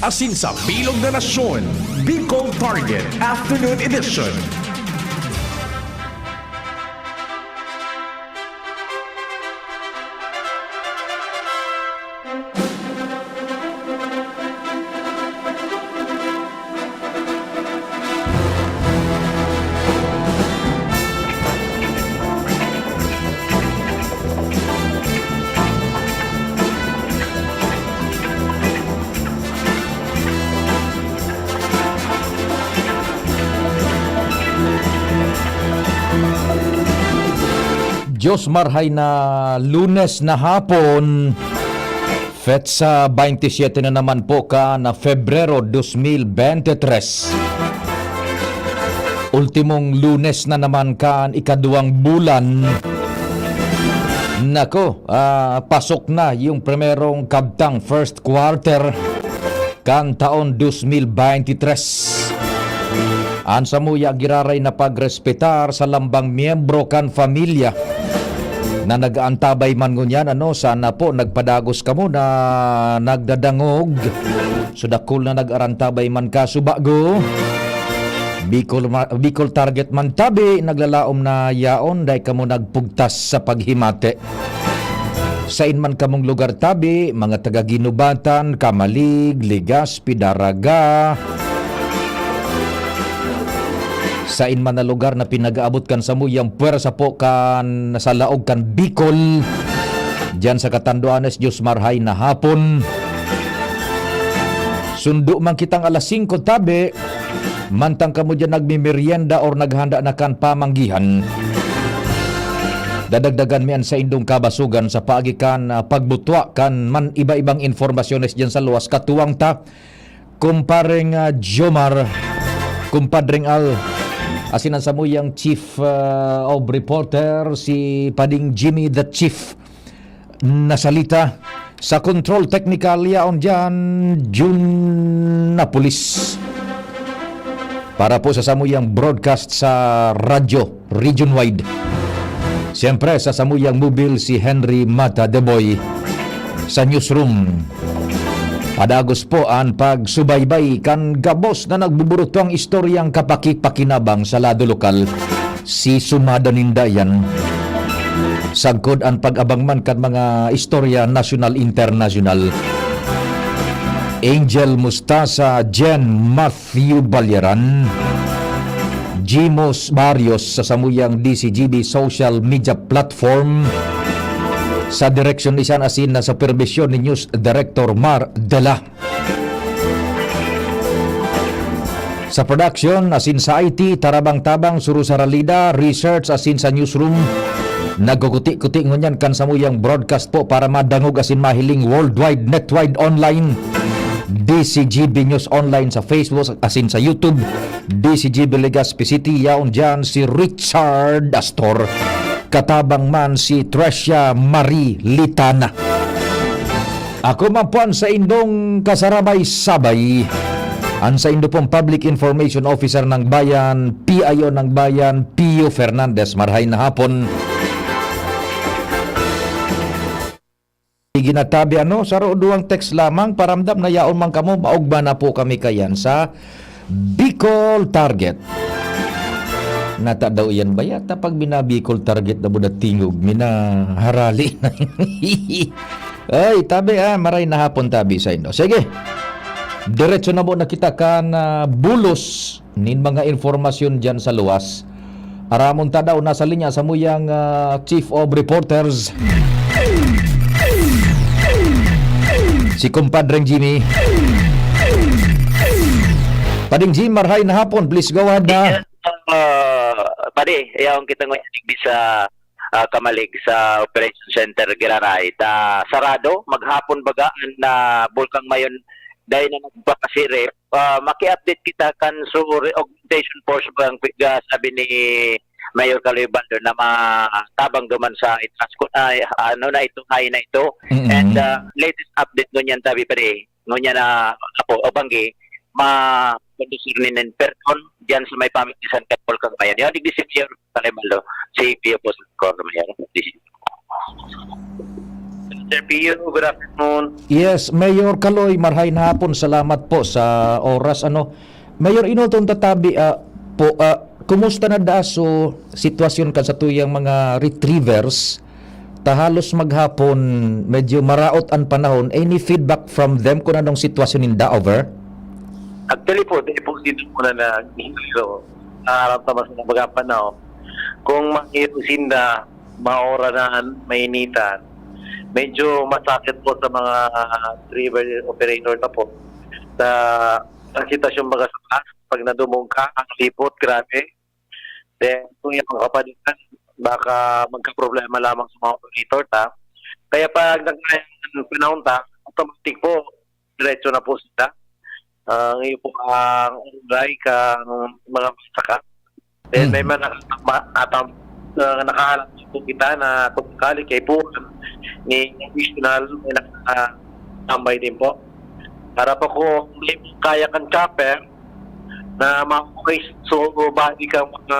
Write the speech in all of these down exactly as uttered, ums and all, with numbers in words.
Asin sa bilog na nasyon, Bicol Target Afternoon Edition. Diyos marhay na Lunes na hapon, petsa baynte siyete na naman po kan Febrero dos mil baynte tres. Ultimong Lunes na naman kan ikaduwang bulan. Nako, ah, pasok na yung primerong kabtang, first quarter kan taon dos mil baynte tres. An samuya giraray na pagrespetar sa lambang miyembro kan pamilya na nag-aantabay man ngunyan, ano, sana po nagpadagos kamo na nagdadangog. So, dakul na nag-arantabay man ka, subago Bicol, ma-, Bicol Target man tabi, naglalaom na yaon, dai kamo nagpugtas sa paghimate. Sain man kamong lugar tabi, mga taga Guinobatan, Camalig, Legazpi, Daraga, sain man na lugar na pinag-aabot kan samuyang pwersa po kan sa laog kan Bicol, diyan sa Catanduanes, Diyos marhay na hapon. Sundo man kitang alas singko tabi, mantang kamo diyan nagmimerienda or naghanda na kan pamanggihan. Dadagdagan mi an saindong kabasogan sa paagi kan, ah, pagbutwa kan man iba-ibang informasyones diyan sa luwas. Katuwang ta, kumpareng, ah, Jomar, kumpadreng Al, asin an samuyang chief, ah, of reporter, si Pading Jimmy the Chief. Nasalita. Sa control technical, yaon diyan, Jun Napolis. Para po sa samuyang broadcast sa radyo, region-wide. Siyempre, sa samuyang mobil, si Henry Mata de Boy sa newsroom. Padagos po an pagsubaybay kan gabos na nagbuburutuang istoryang kapakipakinabang sa lado lokal. Si Sumada Nindayan. Sagkod an pag-abang man kan mga istorya nasyonal, internasyonal. Angel Mustasa, Jen Matthew Balyaran, Jimos Barrios sa samuyang D C G B social media platform. Sa direksyon isan asin na superbisyon ni News Director Mar Dela. Sa production, asin sa I T, tarabang-tabang, Suru Saralida, research, asin sa newsroom, nagkukuti-kuti ngunyan kan samuyang broadcast po para madangog asin mahiling worldwide, netwide, online. D C G B News Online sa Facebook asin sa YouTube. D C G B Legazpi City, yaon diyan si Richard Astor. Katabang man si Trecia Marie Litana. Ako man po an saindong kasarabay-sabay, an saindo pong Public Information Officer ng Bayan, P I O ng Bayan, Pio Fernandez. Marhay na hapon. Sige na tabi, ano, saro duwang text lamang, paramdam na yaon man kamo, maugma na po kami kayan sa Bicol Target. Nata daw iyan ba yata pag mina-Bicol Target na buda tingog, minaharali na. Ay, tabi, ah, maray na hapon tabi sa inyo. Sige. Diretso na muna kita kan, ah, bulos nin mga informasyon diyan sa luwas. Aramon ta daw, nasa linya samuyang, ah, Chief of Reporters, si Kumpadreng Jimmy. Pading Jim, marhay na hapon. Please go ahead na. Yes, ah, padi, yaon kita ngayon digdi sa, ah, Camalig, sa Operation Center Giraray. Ta, sarado, maghapon baga, na Bulkang Mayon, dahil na nagpakasirip, ah, maki-update kita kan so reaugmentation force bang, ah, sabi ni Mayor Kaloy Baldo na matabang duman sa itaas ko na, ano na ito, high na ito. Mm-mm. And, ah, latest update ngunyan, tabi pa rin, ngunyan na, apo, o banggi, ma-, conducir nin person diyan sa may pamitisan kan Bulkang Mayon. Yan, digdi si Mayor Kaloy Baldo, si Pio po sa Mayor. Sir Pio, good afternoon. Yes, Mayor Kaloy, marhay na hapon. Salamat po sa oras. Ano, Mayor, inulton tatabi, ah, po, ah, kumusta na da so sitwasyon kan sa tuyang mga retrievers? Ta halos maghapon, medyo maraot an panahon. Any feedback from them kung anong sitwasyon ninda, over? Actually po, di po sila muna na so, nararamdaman sa mga panahon. Kung mahirap sinda, mauranan, mainitan, medyo masakit po sa mga driver operator na po. Sa, sa sitwasyon baga sa taas, pag nadumog ka, ang lipot, grabe. Then, kung yung kapalitan, baka magka-problema lamang sa mga operator ta. Kaya pag nagkaya ng panahon ta, automatic po, diretso na po sila. Ah, ngayon po ang oray kang mga magsaka. Then, may Mhm. mga nakatamba, atam, uh, nakahalang po kita na kung sakali kaipuhan ni additional, may nakatambay din po. Para po kung may kaya kang chopper na ma-, so, bali kang mga,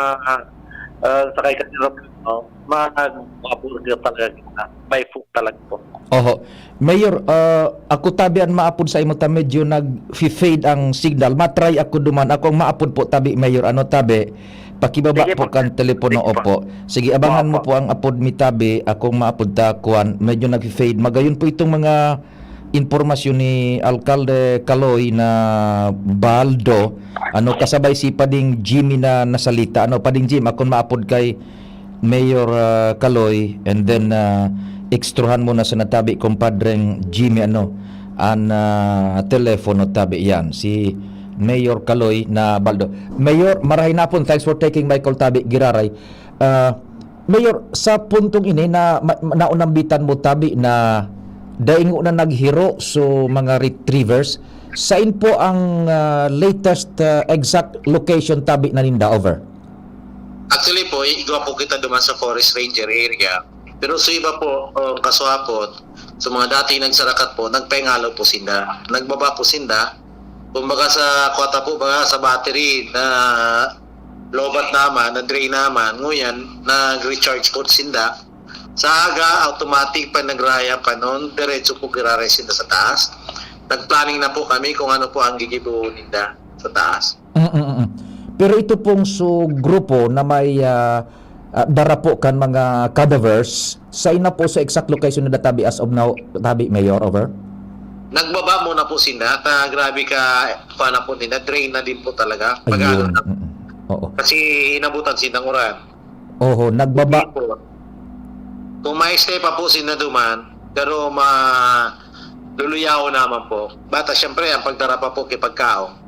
ah, sakay ka sa aeroplano, mag-, mag-, talaga kita. By foot talaga po. Oho. Mayor, ah, ako tabi an maapod sa imo ta medyo nag-fade ang signal. Matry ako duman. Ako ang maapod po tabi, Mayor. Ano tabi? Pakibaba Sige po po. Kan telepono, Sige po. Opo. Sige, abangan mo Opo. Po ang apod mi tabi. Akong maapod ta, kuan, medyo nag-fade. Magayon po itong mga impormasyon ni Alkalde Kaloy na Baldo, ano, kasabay si Pading Jimmy na nasalita. Ano, Pading Jim, akong maapod kay Mayor, ah, Kaloy, and then, ah, ekstrahan mo na sa natabi, Compadreng Jimmy, ano, an, ah, telepono tabi yan. Si Mayor Kaloy na Baldo. Mayor, marhay na hapon. Thanks for taking my call, tabi, giraray. Ah, Mayor, sa puntong ini na ma-, naunambitan mo tabi na daingo na naghiro so mga retrievers, sain po ang, ah, latest, ah, exact location tabi na ninda, over? Actually po, igwa po kita duman sa forest ranger area. Pero sa iba po, uh, kaswapot, sa mga dating nagsarakat po, nagpaingalo po sinda. Nagbaba po sinda. Kumbaga sa kwata po, baga sa battery na lobat naman, na drain naman, nguyan, nag-recharge po sinda. Sa aga, automatic pa nagraya pa nun, diretso po giraray sinda sa taas. Nag-planning na po kami kung ano po ang gigibo ninda sa taas. Mm, mm, mm. Pero ito pong so grupo na may, ah, ah, dara po kan mga cadavers, sain na po sa exact location na tabi as of now, tabi, Mayor, over? Nagbaba muna po sinda, ta grabe ka, kuha na po nila, drain na din po talaga. Pag ano Ayun. na, Mm. Oo. Kasi inabutan sindang uran. Oho, nagbaba. Hindi po. Kung ma-stay pa po sinda duman, pero ma-, luluyaw naman po. Bata, siyempre, ang pagdara pa po kay pagkaon.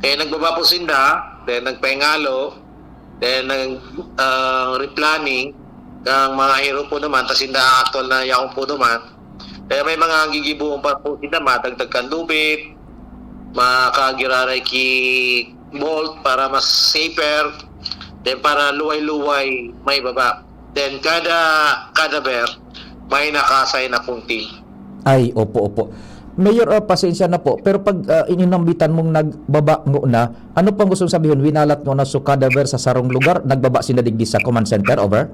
Kaya nagbaba po sinda, then nagpaingalo, then nag, ang replanning, ang mga hero po naman, tas sinda ang actual na yaon po naman. Kaya may mga gigibuon pa po sinda, madagdag kan lubid, makagiraray ki bolt para mas safer, then para luway-luway may baba. Then kada, kada bear, may nakasay na pong team. Ay, opo, opo. Mayor, ah, pasensya na po. Pero pag, ah, ininambitan mong nagbaba ngona, ano pang gusto mong sabihon? Winalat ngona so cadaver sa sarong lugar, nagbaba sinda digdi sa command center, over?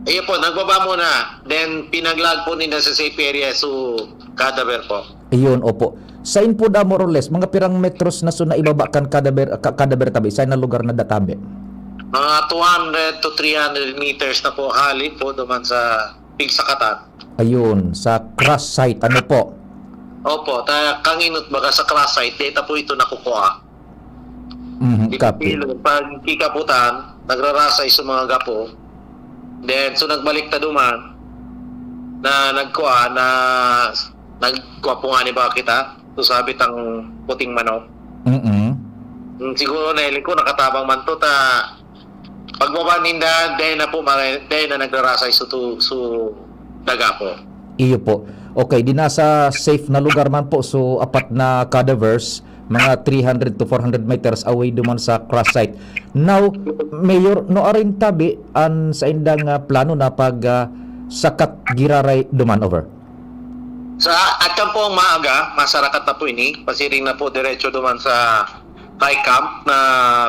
Ayun po, nagbaba muna. Then pinaglag po nila sa safe area, so cadaver po. Iyon, opo. Sain po da, more or less, mga pirang metros na so naibaba kan cadaver, ka-, cadaver tabi? Sain na lugar na databi? Mga two hundred to three hundred meters na po hali po duman sa pigsakatan. Ayun, sa crash site, ano po? Opo, ta kanginot baga sa crash site, data po ito nakukuha. Mhm, Di copy. Pag kikabutan, nagrarasay sa mga gapo. Then, so nagbalik ta duman na nagkuha na nagkuha po nga ni ba kita? So sabi tang puting manok. Mm-mm. Hmm, siguro na ko nakatabang man to ta pagbaba ninda, dahil na po, mara- dahil na nagrarasay so, to, so daga po. Iyo po. Okay, di nasa safe na lugar man po. So, apat na cadavers, mga three hundred to four hundred meters away duman sa crash site. Now, Mayor, no arin tabi an saindang, ah, plano na pag, ah, sakat giraray duman, over? Sa atyan po ang maaga, masarakat na po ini. Pasiring na po diretso duman sa high camp na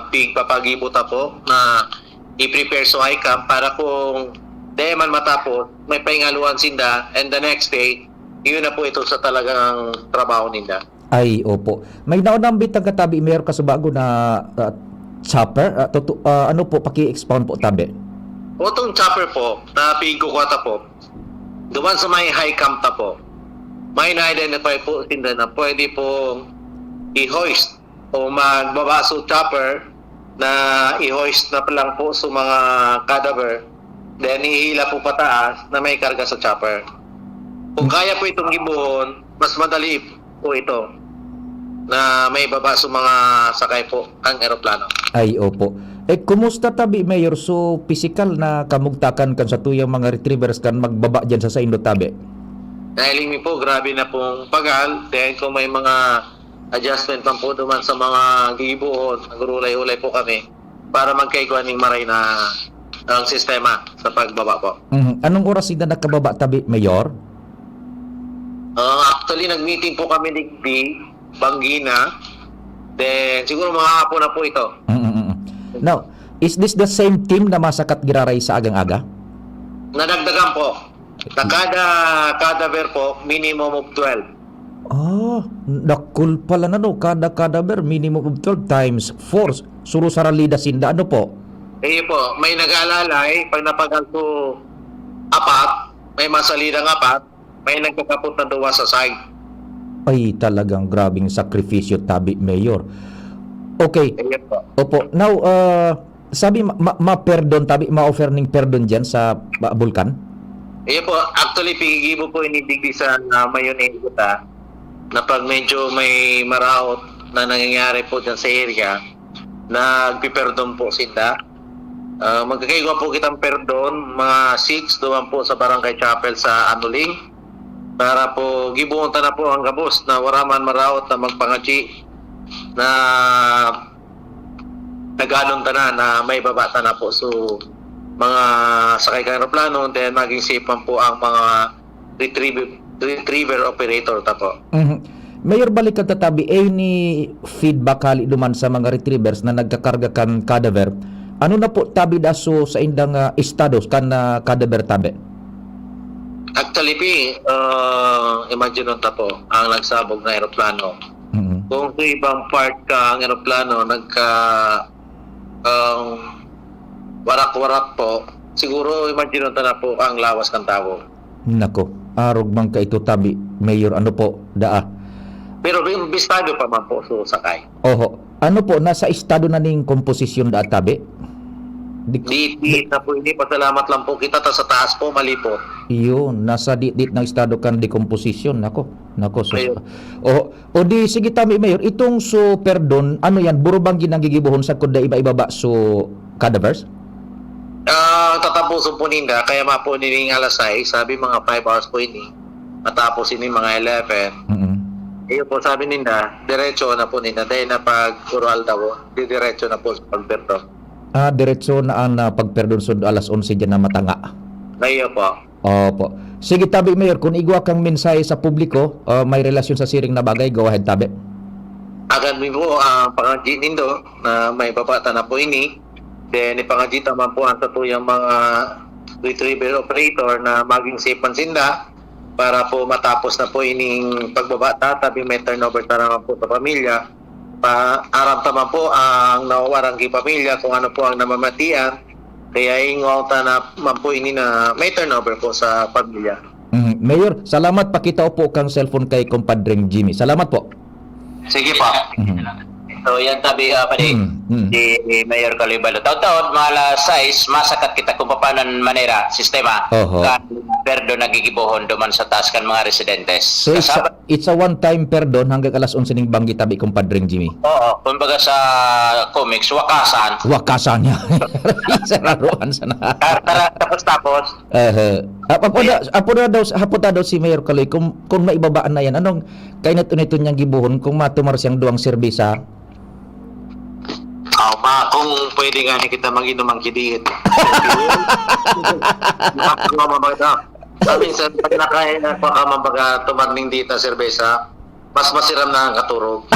pigpapagibo ta po na i-prepare sa high camp para kung Dai man matapos, may pahingaluan sinda, and the next day, yun na po ito sa talagang trabaho ninda. Ay, opo. May naunambit ang katabi, Mayor, kasubago na ah, chopper? Ah, tutu- ah, ano po, paki-expound po, tabi. O itong chopper po, na pigo ko ata po, duman sa may high camp na po, may na-identify po sinda na pwede pong i-hoist o magbaba sa chopper na i-hoist na lang po sa mga cadaver, then ihila po pataas na may karga sa chopper. Kung kaya po itong gibohon, mas madali po ito na may baba sa mga sakay po ang eroplano. Ay, opo. Eh, kumusta tabi, Mayor? So, pisikal na kamugtakan kan sa tuyang mga retrievers kan magbaba dyan sa saindo tabi? Dahil mi po, grabe na pong pagal. Then kung may mga adjustment man po duman sa mga gigibohon, nagurulay-ulay po kami para magkaigwa ning maray na ang sistema sa pagbaba po. Mhm. Anong oras sinda nakababa tabi, Mayor? Ah, actually, nag-meeting po kami digdi, Banggi na. Then, siguro mga hapon na po ito. Mm, mm, mm. Now, is this the same team na masakat giraray sa agang-aga? Nadagdagan po. Na kada cadaver po, minimum of twelve. Ah, dakul pala na, no? Kada cadaver, minimum of twelve times four. Suro sa ralida sinda, ano po? Iyo po, may nag-aalalay, pag napagal ko apat, may masalidang apat, may nagkakapot na duwa sa side. Ay, talagang grabing sakripisyo, tabi, Mayor. Okay. Iyo po. Opo. Now, uh, sabi, ma- ma- ma-perdon, tabi, ma-offer ning perdon dyan sa ah, bulkan? Iyo po. Actually, pigigibo po ini digdi sa uh, Mayon Iguta na pag medyo may maraot na nangyayari po dyan sa area, nagpiperdon po sila. Ah, magkakaigwa po kitang perdon, mga six duman po sa Barangay Chapel sa Anuling. Para po gibohon ta na po ang gabos na wara man maraot na magpangadyi na naganon ta na, na may baba ta na po. So, mga sakay kan eroplano, then maging safe man po ang mga retriever, retriever operator ta po. Mhm. Mayor, balikan ta tabi, any feedback hali duman sa mga retrievers na nagkakarga kan cadaver? Ano na po tabi daso sa indang ah, estados kan ah, cadaver tabi? Actually, Pi, uh, imagine ta po, ang nagsabog na eroplano. Mm-hmm. Kung sa ibang part ka ang eroplano, nagka... Um, warak-warak po, siguro imagine ta na po ang lawas kan tawo. Nako, arog man kaito tabi, Mayor, ano po, daa? Pero bi- bistado pa man po so sakay. Oho. Ano po, nasa estado na ning komposisyon daa tabi? Di, di na po, hindi. Pasalamat lang po kita ta sa taas po, malipot. Yun, nasa ditdit ng estado kan dekomposisyon. Nako, nako, sus. Ayun. Oh, O di, sige tabi, Mayor, itong so perdon, ano yan, burubanggi nang gigibohon sagkod na iba-ibaba so cadavers? Ah, tatapuson po ninda, kaya ma po nining alas sais, sabi mga five hours po ini. Matapos ini mga eleven. Mm-mm. Iyo po, sabi ninda, diretso na po ninda. Dahil na pag ural daw, di diretso na po sa pagperdon. Ah, diretso na ang ah, pagperdon sud alas onse dyan na matanga. Iyo po. Opo. Sige, tabi, Mayor, kun igwa kang mensahe sa publiko, ah, may relasyon sa siring na bagay, go ahead, tabi. Agan mi po ang pangadyi nindo na may babata na po ini. Then, ipangadyi ta man po ang satuyang mga retriever operator na maging safe man sinda para po matapos na po ining pagbabata, tabi may turnover ta naman po sa pamilya. Pa, aram ta man po ang nawawaran ki pamilya kung ano po ang namamatian. Kaya ingwaw ta na man po ini na may turnover po sa pamilya. Mhm. Mayor, salamat. Pakita po kang cellphone kay Compadreng Jimmy. Salamat po. Sige po. Mhm. So, yan tabi, uh, pwede. Mhm, mhm. Si Mayor Kaloy Balo. Taon-taon, mga alas sais, masakat kita kung paano ang manera, sistema. Oho. Kan perdo nagigibohon duman sa taas kan mga residentes. So, it's a, Kasama- it's a one-time perdon hanggang alas onse ning banggi tabi, Compadreng Jimmy. Oo, kumbaga sa comics, wakasan. Wakasan niya. Sararuan sana. Tara, tara, tapos-tapos. Ehe. Ap- apo na, apo na daw, apo na daw si Mayor Kaloy kung, kung maibabaan na yan. Anong kainit-uniton niyang gibohon kung matumar siyang duwang serbesa? Aw, ma, kung pwede nga ni kita mag-inom ang kidiit. Mama, mama, mama. Sa minsan, pag nakain na pa ka, mambaga, tumar ning dita, serbesa, mas masiram na ang katurog.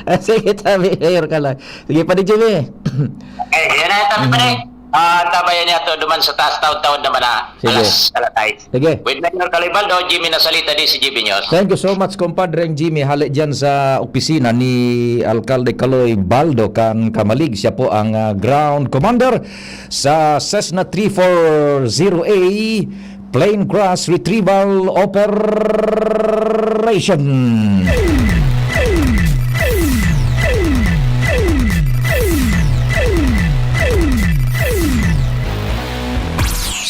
Ah, sige, tabi, Mayor Kaloy. Sige, Padi Jimmy. Eh, yan na, tabi, pare. Ah, antabayan niya to, duman sa taas, taod-taod naman na. Sige. Alas, alas sais. Sige. With Mayor Kaloy Baldo, Jimmy Nasalita, D C G B News. Thank you so much, compadre Jimmy. Hali dyan sa opisina ni Alkalde Kaloy Baldo kan Camalig. Siya po ang, ah, ground commander sa Cessna three four zero A plane crash retrieval operation.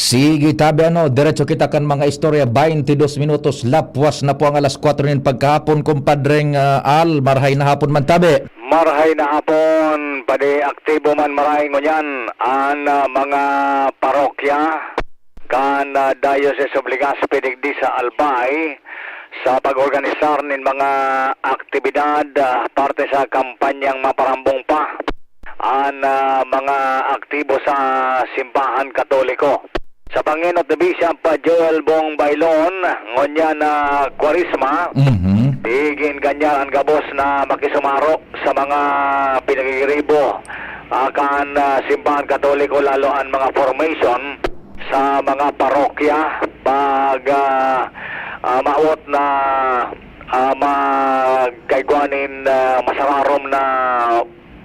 Sige, tabi ano, diretso kita kan mga istorya. Baintidos minutos, lapwas na po ang alas kwatro nin pagkahapon, kumpadreng, ah, Al. Marhay na hapon man, tabi. Marhay na hapon, padi aktibo man maray ngunyan an, ah, mga parokya kan, ah, Diocese of Legazpi digdi sa Albay sa pag-organisar nin mga aktibidad, ah, parte sa kampanyang maparambong pa an, ah, mga aktibo sa simbahan Katoliko. Sa pangenot ni Bishop, ah, Joel Bong Bailon, ngunyan na Kwaresma, Mhm. igin kanya an gabos na makisumaro sa mga pinagigiribo, ah, kan, ah, simbahan Katoliko, lalo an mga formation sa mga parokya, pag, ah, ah, maawot na, ah, magkaigwa nin, ah, masararom na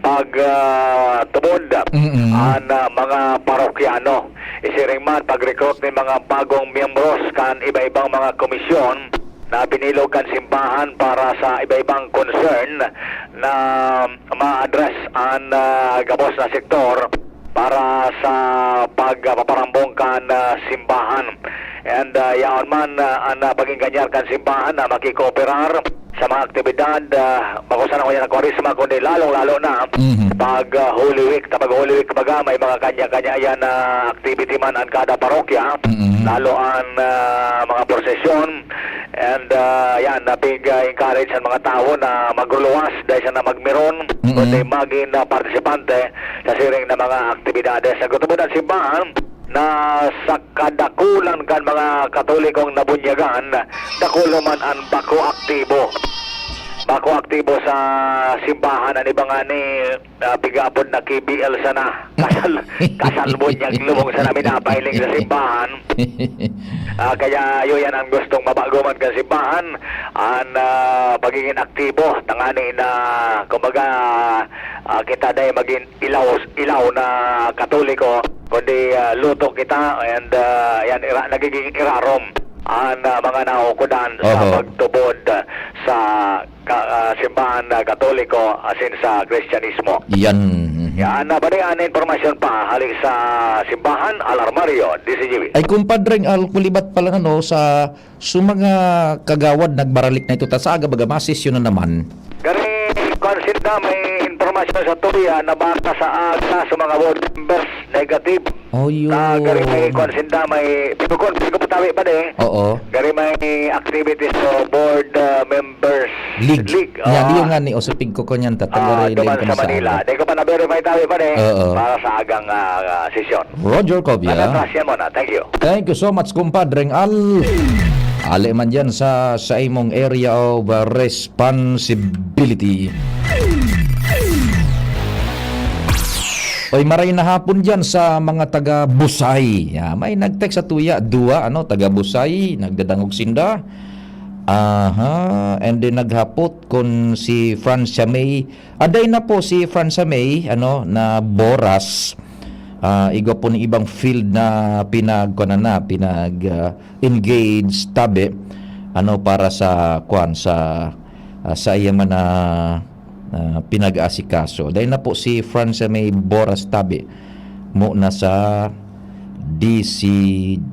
pag, ah, tubod Mm-mm. an, ah, mga parokyano. Isiring man, pag-recruit nin mga bagong miyembros kan iba-ibang mga komisyon na binilog kan simbahan para sa iba-ibang concern na ma-address an, ah, gabos na sektor para sa pagpaparambong kan, ah, simbahan. And, ah, yaon man, ah, an, ah, pag-inganyar kan simbahan na makikooperar sa mga aktibidad, ah, bako sana ngunyan na Kwaresma, kundi lalong-lalo na Mhm. pag, ah, Holy Week. Ta pag Holy Week, baga, may mga kanya-kanya yan na activity man an kada parokya, Mm-mm. lalo an, ah, mga prosesyon. And, ah, yan, napig, ah, encourage an mga tawo na magruluwas dahil sa na magmiron, Mm-mm. kundi magin, ah, partisipante sa siring na mga aktibidades. Sa gutubod an simbahan, na sa kadakulan kan mga Katolikong nabunyagan, dakulo man an bako aktibo. Bako aktibo sa simbahan, an iba ngani, ah, pig-aapod na K B L sana. Kasal, kasal bunyag lubong sana minapahiling sa simbahan. Ah, kaya iyo yan ang gustong mabago man kan simbahan, an, ah, pagiging aktibo, tangani na, kumbaga, ah, kita dai magin ilaw, ilaw na Katoliko, kundi, ah, luto kita, and, ah, yan, ira-, nagiging irarom an, ah, mga naokodan sa Oho. pagtubod, ah, sa ka-, ah, simbahan na Katoliko, asin sa Kristyanismo. Yan. Yan, na ba an impormasyon pa hali sa simbahan, Al Armario, D C G B. Ay, kumpadreng Al, kulibat pala, ano, sa So, mga kagawad, nagbaralik na ito, ta sa aga baga masesyon na naman. Gari, kwan sinda, may impormasyon sa tuya na baka sa aga sa mga board members, negative. Oh, yun. Ta, gari may kwan sinda, may, pero kwan, pero patawi pa de. Oo. Gari may activities sa board, uh, members League. League. Yan, Ah. yun nga ni Osipig ko kanyan, ta, Ah, tagari duman din sa kami sa Manila. aga. Di ko pa na-verify tawi pa de. Oo. Para sa agang, ah, ah, sesyon. Roger Cobia. Matatras yan muna. Thank you. Thank you so much, kumpadreng Al. Ali man dyan sa, sa imong area of, uh, responsibility. Oy, maray na hapon dyan sa mga taga Busay. Ya, may nag-text sa tuya, duwa, ano, taga Busay, nagdadangog sinda. Aha, and then naghapot kun si Francia May. Aday na po si Francia May, ano, na Boras. Ah, igwa po ni ibang field na pinag-, kuwan na, pinag, ah, engage tabi, ano, para sa, kuwan, sa, ah, sa iya man na, ah, pinag-aasikaso. Dahil na po si Francia May Boras tabi, mo na sa D C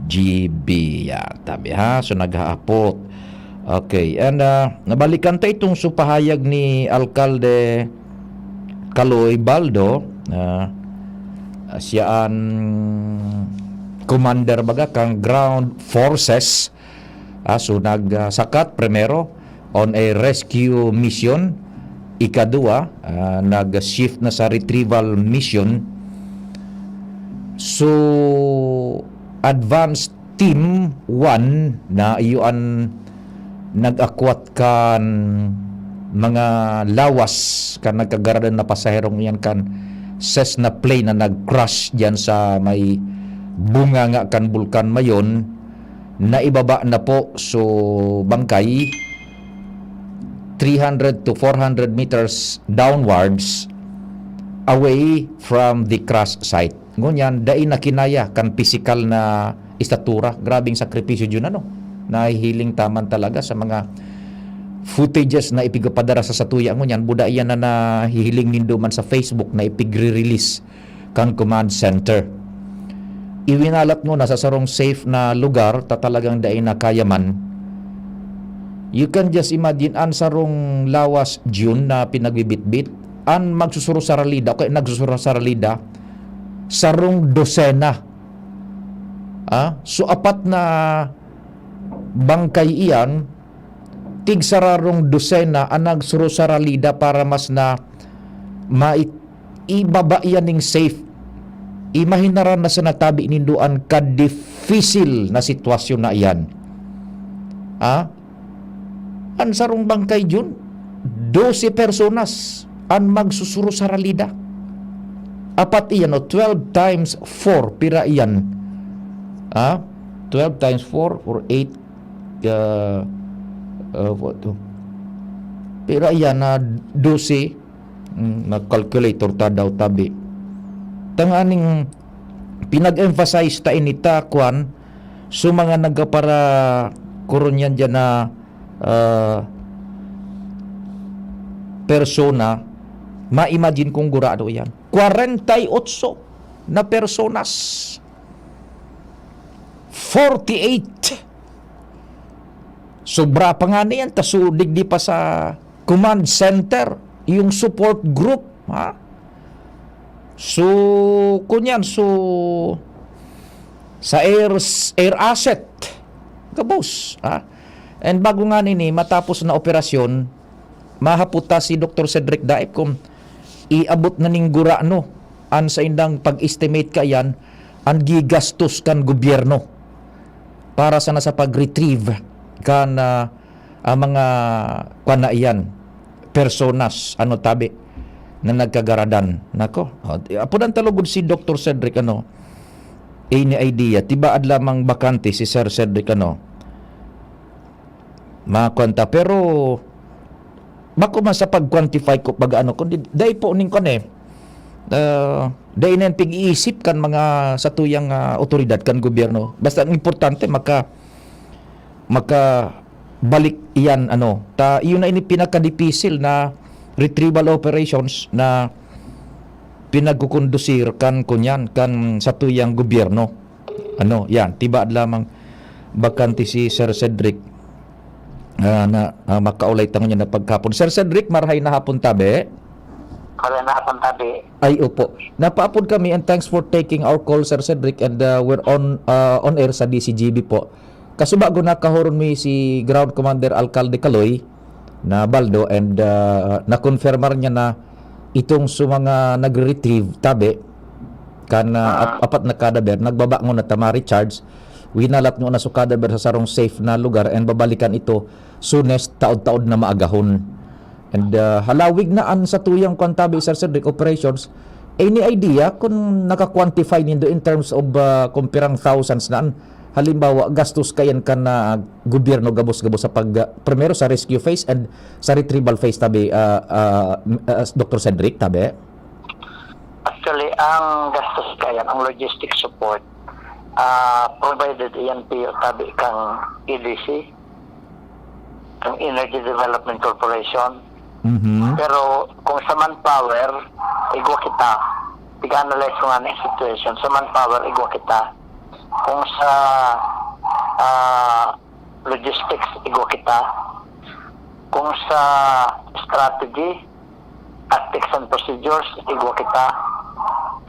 G B, ya, tabi ha. So, naghahapot. Okay, and, ah, nabalikan ta itong supahayag ni Alkalde Kaloy Baldo, ah, siya an commander baga kan ground forces. Ah, so nag, ah, sakat primero on a rescue mission, ikadua, ah, nag-shift na sa retrieval mission. So, advanced Team one na iyo an nag-akwat kan mga lawas kan nagkagaradan na pasaherong iyan kan Cessna plane na nag-crash diyan sa may bunganga kan Bulkan Mayon, naibaba na po. So, bangkay, three hundred to four hundred meters downwards, away from the crash site. Ngunyan, dai na kinaya kan pisikal na estatura. Grabing sakripisyo yun, ano? Nahihiling taman talaga sa mga footages na ipigapadara sa satuya ngunyan. Buda iyan na nahihiling nindo man sa Facebook na ipigre-release kan command center. Iwinalat nguna sa sarong safe na lugar, ta talagang dai na kaya man. You can just imagine, an sarong lawas, Jun, na pinagbibitbit, an magsusuro sa ralida, o kaya nagsusuro sa ralida, sarong dosena. Ah, so, apat na bangkay iyan, tigsararong dosena an nagsuro sa ralida para mas na mai-, ibaba iyan ning safe. Imahinaran na sa natabi nindo an kadifisil na sitwasyon na iyan. Ah? An sarong bangkay, Jun, dose personas an magsusuro sa ralida. Apat iyan, o, twelve times four, pira iyan? Ah? Twelve times four or eight, ah, ah, what to? Pira iyan na dose? Hmm, nag-calculator ta daw, tabi. Tanganing pinag-emphasize ta ini ta, kwan, so mga nagkapara-, kurunyan diyan na, ah, persona, ma-imagine kung gurado yan. Kwarenta y otso na personas. Forty-eight. Sobra pa nga na yan, ta so digdi pa sa command center, yung support group, ha? So, kunyan, so, sa air, air asset, gabos, ha? And bago nga nini, matapos na operasyon, mahapot ta si Doktor Cedric Daip kung iabot na ning gurano an saindang pag-estimate kaiyan an gigastos kan gobyerno para sana sa pag-retrieve kan, ah, ah, mga, kwan na iyan, personas, ano, tabi, na nagkagaradan. Nako, ah, apodan ta lugod si Doktor Cedric, ano, any idea? Tibaad lamang bakante si Sir Cedric, ano, makwenta. Pero, bako man sa pag-quantify ko pag ano, kundi dai po ning kwan eh, ah, dai na yan pag-iisip kan mga satuyang, ah, otoridad kan gobyerno. Basta ang importante, maka-, makabalik iyan, ano. Ta, iyon na ini pinakadipisil na retrieval operations na pinagkukondusir kan, kunyan, kan satuyang gobyerno. Ano, yan, tibaad lamang bakante si Sir Cedric, ah, na, ah, makaulay ta ngunyan na paghapon. Sir Cedric, marhay na hapon, tabi. Marhay na hapon, tabi. Ay, opo. Napaapod kami, and thanks for taking our call, Sir Cedric, and, ah, we're on, ah, on air sa D C G B po. Kasubago, nakahoron mi si Ground Commander Alcalde Caloy na Baldo, and, ah, nakonfirmar niya na itong sa mga nagre-retrieve, tabi, kan, ah, ap-, apat na cadaver, nagbaba nguna ta ma-recharge, winalat nguna so cadaver sa sarong safe na lugar, and babalikan ito soonest taod-taod na maagahon. And, ah, halawig na an satuyang kwan, tabi, Sir Cedric, operations. Any idea kung naka-quantify nindo in terms of, ah, kung pirang thousands na an, halimbawa, gastos kayan kan, ah, gobyerno gabos-gabos sa pag, ah, primero sa rescue phase and sa retrieval phase, tabi, ah, ah, m-, ah, Doktor Cedric, tabi? Actually, ang gastos kayan, ang logistic support, ah, provided iyan pi-, tabi kang E D C, ang Energy Development Corporation. Mhm. Pero kung sa manpower, igwa kita. Tig-analyze ko nga na situation. Sa manpower, igwa kita. Kung sa, ah, logistics, igwa kita. Kung sa strategy, tactics and procedures, igwa kita.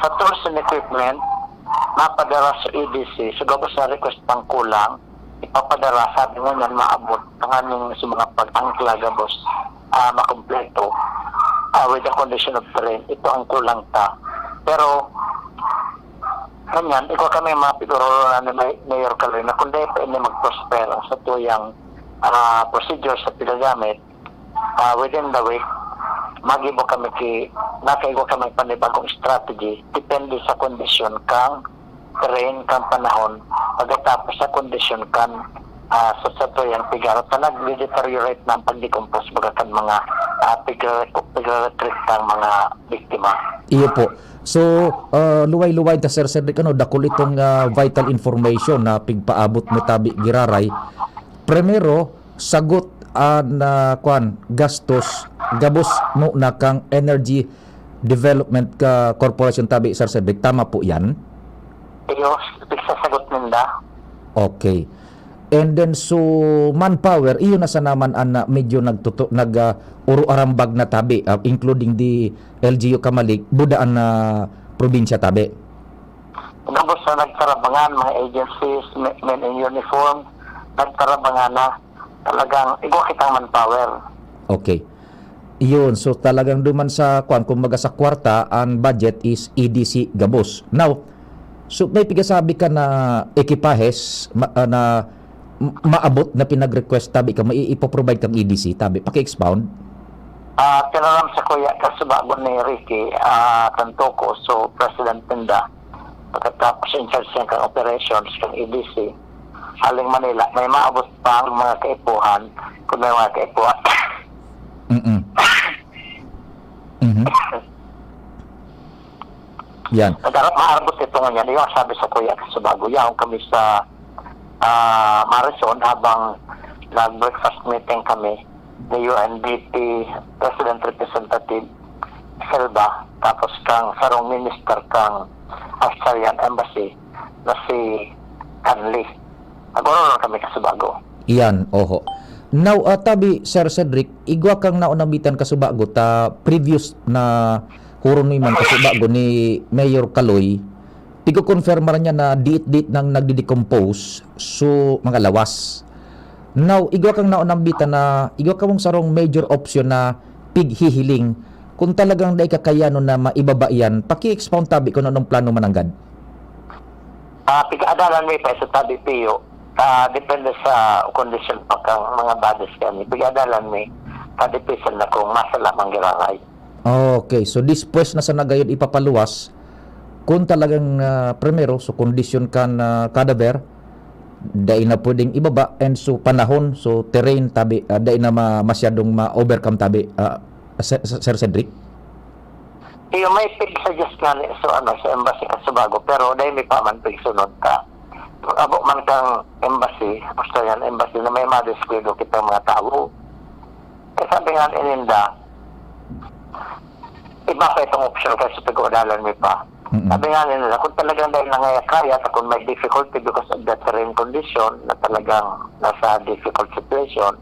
Sa tools and equipment, mapadara sa E D C. So, gabos na request pang kulang, ipapadara, sabi mo niyan, maabot. Tanganing sa mga pag-angkla gabos, ah, makompleto, ah, with the condition of terrain, ito ang kulang ta. Pero, ngunyan, igwa kami mga pigurolo na ni May-, Mayor Caloy na kung dai pa ini mag-prosper ang satuyang, ah, procedure sa pinagamit, ah, within the week, magibo kami ki nakaigwa ka may panibagong strategy, depende sa kondisyon kang terrain, kang panahon, pagkatapos sa kondisyon kan, ah, sa satuyang pigar ta nagde-deteriorate na ang pagdecompose baga kan mga, ah, pigre-, pigre-retreat kang mga biktima. Iyo po. So, ah, luway-luway ta, Sir Cedric, ano, dakul itong, ah, vital information na pigpaabot mo tabi giraray. Primero, sagot an, ah, kwan, gastos, gabos mo na kang Energy Development ka Corporation tabi, Sir Cedric. Tama po yan? Iyo, pigsasagot ninda. Okay. And then, so, manpower, iyo na sana man an, ah, medyo nagtutu-, nag, ah, uro-arambag na tabi, ah, including the L G U Camalig, budaan na probinsya tabi. Gabos na nagtarabangan, mga agencies, me-, men in uniform, nagtarabangan na. Talagang igwa kitang manpower. Okay. Iyon, so talagang duman sa, kwan, kumbaga sa kwarta, ang budget is E D C gabos. Now, so may pigasabi ka na ekipahes ma-, ah, na m-, maabot na pinag-request tabi ka, mai-, ipoprovide kang E D C tabi. Paki-expound. Ah, tinaram sa kuya, kasubago ni Ricky, ah, Tantoco, so president ninda. Pagkatapos in charge niya kang operations, kang E D C, haling Manila, may maabot pang mga kaipuhan, kung may mga kaipuhan. Mm-mm. Mhm. Yan. Nagharap maarbot ito ngunyan. Yung sabi sa kuya, kasubago, yaon kami sa, ah, Marison habang nag-breakfast meeting kami ni U N D P President Representative Silva, tapos kang sarong minister kang Australian Embassy na si Canley. Nag-ororong kami kasubago. Iyan, oho. Now, ah, tabi, Sir Cedric, igwa kang naunambitan kasubago ta previous na huron mi man kasubago ni Mayor Kaloy, pigko-confirm man niya na diit-diit nang nagdi-decompose, so, mga lawas. Now, igwa kang naunambitan na, igwa kamong sarong major option na pighihiling. Kung talagang dai kakayanon na maibaba iyan, paki-expound tabi kung anong plano mananggad. Ah, pig-aadalan mi pa sa tabi, Pio. Ah, depende sa kondisyon pa kang mga bodies kami. Pig-aadalan mi, tabi pisan na kung masa lamang giraray. Okay, so despues na sana gayod ipapaluwas, kung talagang, ah, primero, so kondisyon kan, ah, cadaver, dai na pwedeng ibaba, and so panahon, so terrain, tabi, ah, dai na ma-, masyadong ma-overcome tabi, ah, Sir, Sir Cedric? Iyo, may pig-suggest nga ni, so, ano, sa embassy kasubago, pero dai mi pa man pigsunod ka. Abo man kang embassy, Australian embassy, na may madiskwidado kitang mga tawo. Eh, sabi nga ni ninda, iba pa itong option kaysa pag-udalan mi pa. Mm-mm. Sabi nga nila, kung talagang dahil nangaya-kaya, at kung may difficulty because of the terrain condition, na talagang nasa difficult situation,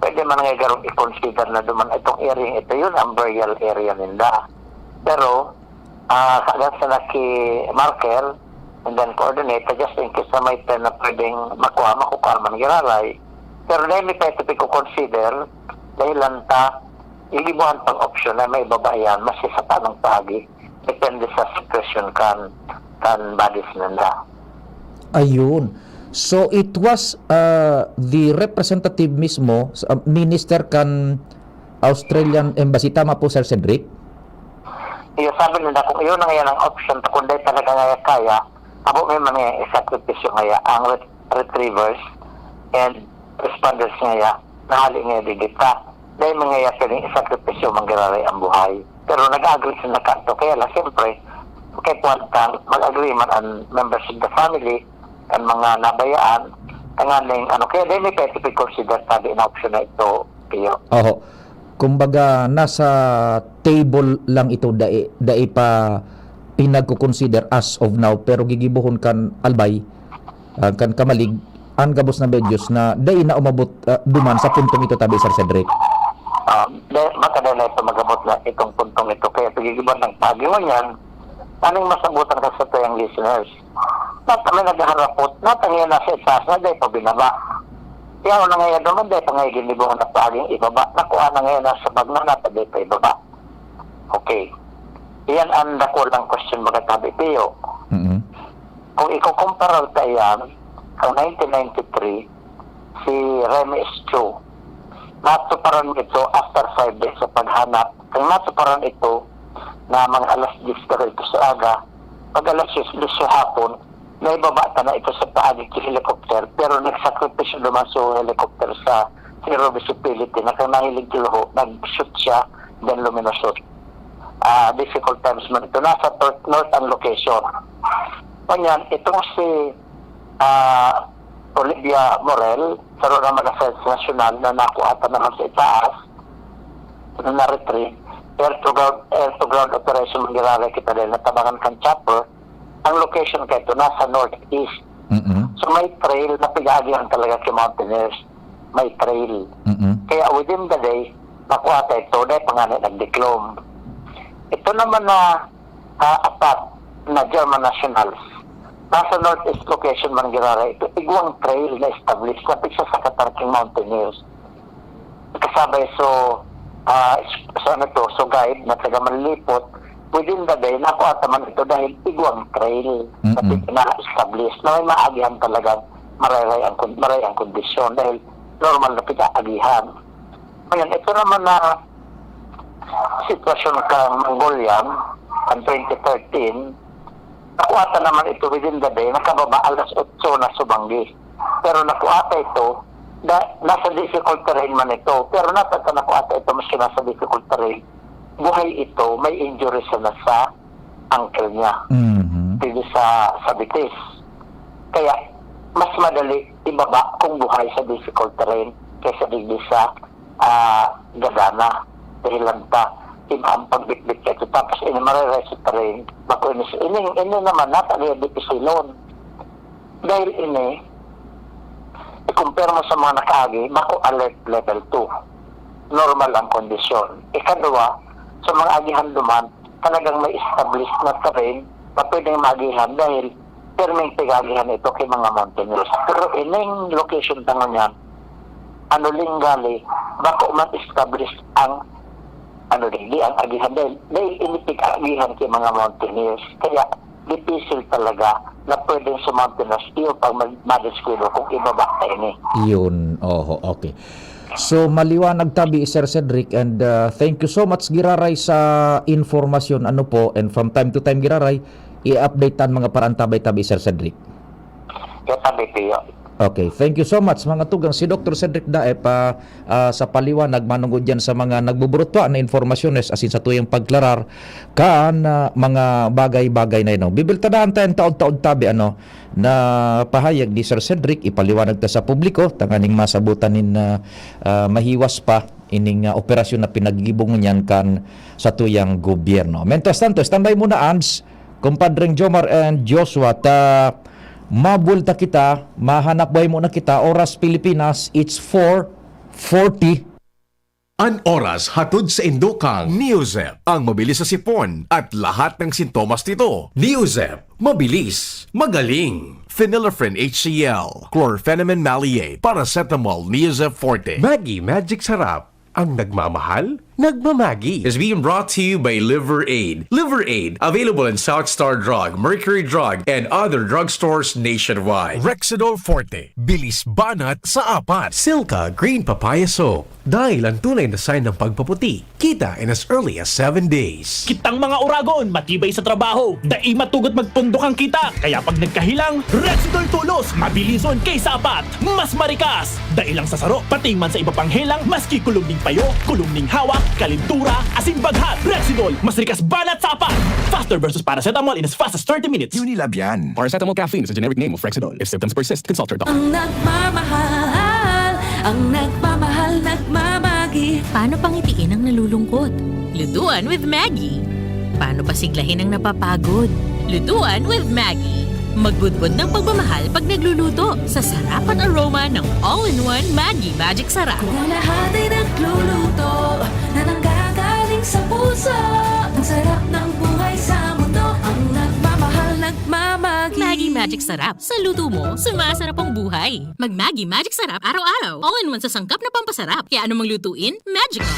pwede man nga garong i-consider na duman itong area ito, yun ang burial area ninda. Pero, ah, kaagad sa naki-marker, and then coordinate, just in case na may time na pwedeng makuha, makukuha man giraray. Pero dahil may pa ito pag-consider, dahil lang ta, ilibuhan pang option na may babayan, mas isa pa ng pagi. Depende sa sitwasyon kan, kan bodies nila. Ayun. So, it was, uh, the representative mismo, uh, minister kan Australian Embassy. Tama po, Sir Cedric? Iyo, sabi nila, kung iyon na ngayon ang option, kung dahil talaga nga kaya, abo may mga isakripisyo ngaya ang ret-, retrievers and responders ngaya, nahali ngaya digita. Dahil mga iya piling isakripisyo manggiraray ang buhay. Pero nag-agree sila kanto. Kaya lang, siyempre, kay kuwan kan, mag-agree man ang members of the family, ang mga nabayaan, ang aning, ano, kaya dahil may pwede consider tabi na option na ito, Pio. Oho. Kumbaga, nasa table lang ito, dai, dai pa pinagko-consider as of now, pero gigibohon kan Albay, ah, kan Camalig, ang gabos na medios na dai na umabot, ah, duman sa puntong ito, tabi, Sir Cedric. Ah, de-, baka dahil na ito magabot na itong puntong ito, kaya pagigiban ng pagi mo niyan, anong masabutan ka sa tuyang listeners? Nata may naghaharapot, nata ngayon nasa itaas na, dahil pa binaba. Kaya ako na ngayon naman, dahil pa ngayon ginibong na paging ibaba. Nakuha na ngayon nasa bagna, nata dahil pa ibaba. Okay. Iyan ang dakulang question, mga tabi, Pio. Mm-mm. Kung ikukumpara ta iyan, ang nineteen ninety-three, si Remy Estu, natuparan ito after five days sa paghanap. Ang natuparan ito, na mga alas diyes ka ito sa aga, pag alas diyes, dos sa hapon, naibaba ta na ito sa paagi sa helicopter, pero nagsakripisyo naman sa helicopter sa zero visibility na kung nahilig kiluho, nag-shoot siya, then luminusot. Ah, difficult times man ito. Nasa north, north ang location. Ngunyan, itong si ah, Olivia Morel, saro na mga feds nasyonal na nakuha ta naman sa itaas, na na-retrieve, air to ground, air to ground operation, manggiraray kita dahil natabangan kan chopper. Ang location kaito nasa northeast. Mm-mm. So may trail na pigaagihan talaga kay mountaineers. May trail. Mm-mm. Kaya within the day, nakuha ta ito, dahil pa nga na nagdiklom. Ito naman na ah, apat na German nationals. Nasa northeast location man giraray ito, igwang trail na established na pigsasakatan kan mountaineers. Kasabay so, ah, s- sa ano to, so guide na taga Manlipot, within the day, nakuha ta man ito dahil igwang trail na Mm-mm. pig- na-establish na may maagihan talagang mararay ang, kon- maray ang kondisyon dahil normal na pig-aagihan. Ngayon, ito naman na sitwasyon kang Mongolian, ang twenty thirteen, nakuha ta naman ito within the day, nakababa alas otso na subanggi. Pero nakuha ta ito, da, nasa difficult terrain man ito, pero nasa ta nakuha ta ito, maski nasa difficult terrain, buhay ito, may injury siya na sa ankle niya, Mhm. dito sa, sa bitis. Kaya, mas madali ibaba kung buhay sa difficult terrain kaysa digdi sa ah, gagana. Dahilan ta, iba ang pagbitbit kaito. Tapos ini marere sa train, bako ini, ini, ini naman, nata niya dipisilon. Dahil ini, ikumpara mo sa mga nakaagi, bako alert level two. Normal ang kondisyon. Ikadwa, sa mga agihan duman, talagang may established na terrain na pwedeng maagihan dahil pirming pig-aagihan ito kay mga mountaineers. Pero ining location ta ngunyan, ano linggali, bako man established ang ano digdi ang agihan dahil dahil ini pig-aagihan kay mga mountaineers. Kaya dipisil talaga na pwedeng sumountaineers iyo pag mag- madiskwelo kung ibaba ta ini. Yun. Oho, okay. So, maliwanag tabi, Sir Cedric, and uh, thank you so much, giraray, sa informasyon. Ano po, and from time to time, giraray, i-update tan mga paraantabay tabi, Sir Cedric. Kaya sabi ko yun. Okay, thank you so much, mga tugang. Si Doktor Cedric Daep, ah, ah, sa paliwanag, manungod yan sa mga nagbuburutwa na informasyones, asin sa tuyang pagklarar, kan ah, mga bagay-bagay na yun. Bibiltadahan tayo taod-taod tabi, ano, na pahayag ni Sir Cedric, ipaliwanag ta sa publiko, tanganing masabutan nin ah, ah, mahiwas pa ining ah, operasyon na pinaggibo ngunyan kan sa tuyang gobyerno. Mientras tanto, standby muna, Ans, kumpadreng Jomar and Joshua, ta mabuelta kita, mahanap buhay muna kita. Oras Pilipinas, it's four forty. An oras hatod sa indokang Neozep, ang mabilis sa sipon at lahat ng sintomas nito. Neozep, mabilis, magaling. Phenylephrine H C L, chlorphenamine maleate, paracetamol, Neozep Forte. Maggi Magic Sarap, ang nagmamahal, nagmamagi. Is being brought to you by Liver Aid. Liver Aid, available in South Star Drug, Mercury Drug, and other drugstores nationwide. Rexidol Forte, bilis banat sa apat. Silka Green Papaya Soap, dahil ang tunay na sign ng pagpaputi, kita in as early as seven days. Kitang mga oragon, matibay sa trabaho, dai matugot magpundok ang kita. Kaya pag nagkahilang, Rexidol Tulos, mabilison kaysa apat, mas marikas. Dai lang sa saro, pati man sa iba pang helang, maski kulog ning payo, kulog ning hawak, kalintura, asin baghat. Rexidol, mas rikas banat sa apat. Faster versus paracetamol in as fast as thirty minutes. Unilab yan. Paracetamol caffeine is a generic name of Rexidol. If symptoms persist, consult your doctor. Ang nagmamahal, ang nagmamahal, nagmamagi. Paano pangitiin ang nalulungkot? Lutuan with Maggie. Paano pasiglahin ang napapagod? Lutuan with Maggie. Magbudbod ng pagmamahal pag nagluluto sa sarap at aroma ng all-in-one Maggie Magic Sarap. Kung lahat ay nagluluto na nanggagaling sa puso, ang sarap ng buhay sa mundo. Ang nagmamahal, nagmamagi. Maggie Magic Sarap. Sa luto mo, sumasarap ang buhay. Mag Maggie Magic Sarap araw-araw. All-in-one sa sangkap na pampasarap. Kaya anumang lutuin, magical.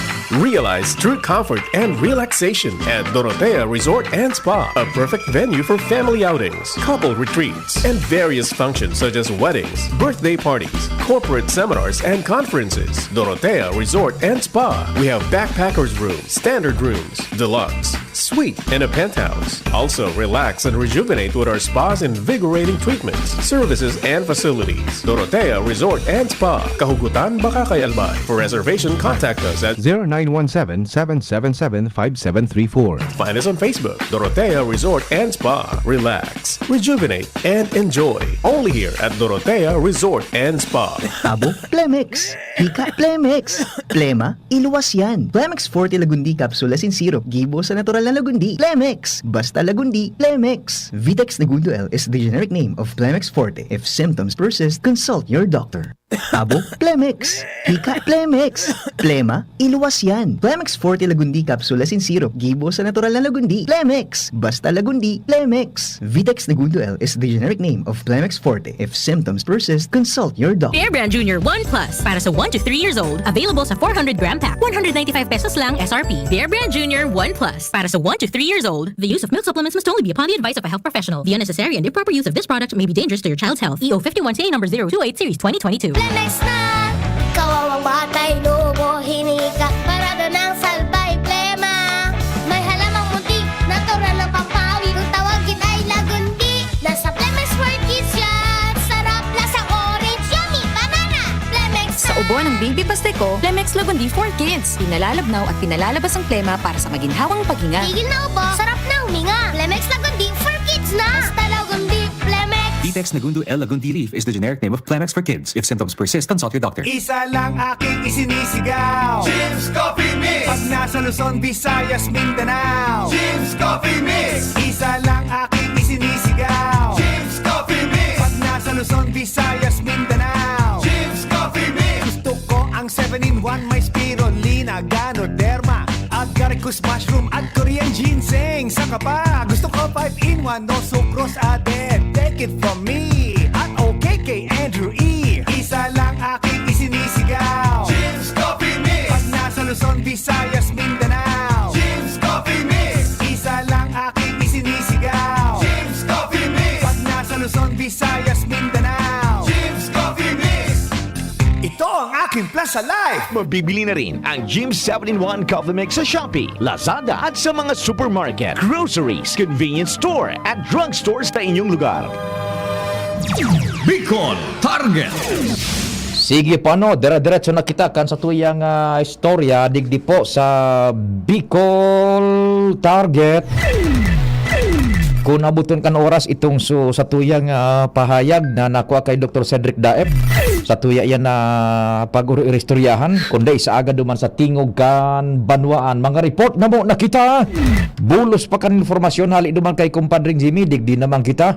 Realize true comfort and relaxation at Dorotea Resort and Spa, a perfect venue for family outings, couple retreats, and various functions such as weddings, birthday parties, corporate seminars, and conferences. Dorotea Resort and Spa. We have backpackers room, standard rooms, deluxe, Suite and a penthouse. Also, relax and rejuvenate with our spa's invigorating treatments, services, and facilities. Dorotea Resort and Spa, Kahugutan, Bacacay, Albay. For reservation, contact us at zero nine one seven, seven seven seven, five seven three four. Find us on Facebook, Dorotea Resort and Spa. Relax, rejuvenate, and enjoy. Only here at Dorotea Resort and Spa. Abo, Plemex. Hika, Plemex. Plema, iluwas yan. Plemex Forte Lagundi Capsule Asin Syrup, gibo sa natural na lagundi. Plemex! Basta lagundi, Plemex! Vitex Negundo L is the generic name of Plemex Forte. If symptoms persist, consult your doctor. Abo, Plemex! Hika, Plemex! Plema, iluwas yan. Plemex Forte Lagundi Capsule Asin Syrup, gibo sa natural na lagundi. Plemex! Basta lagundi, Plemex! Vitex Negundo L is the generic name of Plemex Forte. If symptoms persist, consult your doctor. Bear Brand Junior one Plus para sa one to three years old. Available sa four hundred gram pack. One hundred ninety-five pesos lang S R P. Bear Brand Junior one Plus para sa one to three years old. The use of milk supplements must only be upon the advice of a health professional. The unnecessary and improper use of this product may be dangerous to your child's health. E O fifty-one C A number zero two eight series twenty twenty-two. Plemex na! Kawawang bata, inuubo, hinika, parada ng salbay, plema. May halamang munti, natural na pampawi. Kung tawagin ay lagundi, nasa Plemex for Kids yan. Sarap, lasang orange, yummy, banana. Plemex Sa na! Ubo ng Baby Pasteco, Plemex Lagundi for Kids. Pinalalabnaw at pinalalabas ang plema para sa maginhawang paghinga. Tigil na ubo, sarap na huminga. Plemex Lagundi for Kids na! Basta Lagundi, Plemex! Vitex Negundo L Lagundi Leaf is the generic name of Plemex for Kids. If symptoms persist, consult your doctor. Isa lang aking isinisigaw. Jim's Coffee Mix. Pag nasa Luzon, Visayas, Mindanao. Jim's Coffee Mix. Isa lang aking isinisigaw. Jim's Coffee Mix. Pag nasa Luzon, Visayas, Mindanao. Jim's Coffee Mix. Gusto ko ang seven-in-one, may spirulina, ganoderma, agaricus mushroom at Korean ginseng. Saka pa, gusto ko five-in-one, no sucrose added. Take it from me at okay kay Andrew E. Isa lang aking isinisigaw. Jim's Coffee Mix. Pag nasa Luzon, Visayas, Mindanao. Jim's Coffee Mix. Isa lang aking isinisigaw. Jim's Coffee Mix. Pag nasa Luzon, Visayas, Mindanao. Jim's Coffee Mix. Ito ang aking plan sa life. Mabibili na rin ang Jim seven-in-one Coffee Mix sa Shopee, Lazada at sa mga supermarket, groceries, convenience store at drugstores sa inyong lugar. Bicol Target. Sige pa, no, dire-diretso na kita kan satuyang, ah, istorya digdi po sa Bicol Target. Kun abuton kan oras itong su-, satuyang, ah, pahayag na nakua kay Doktor Cedric Daep, satuya iyan na pag-oro-iristoryahan, kundi sa aga duman sa tingog kan banwaan. Mga report na mo na kita. Bulos pa kan informasyon hali duman kay Kumpadring Jimmy, digdi naman kita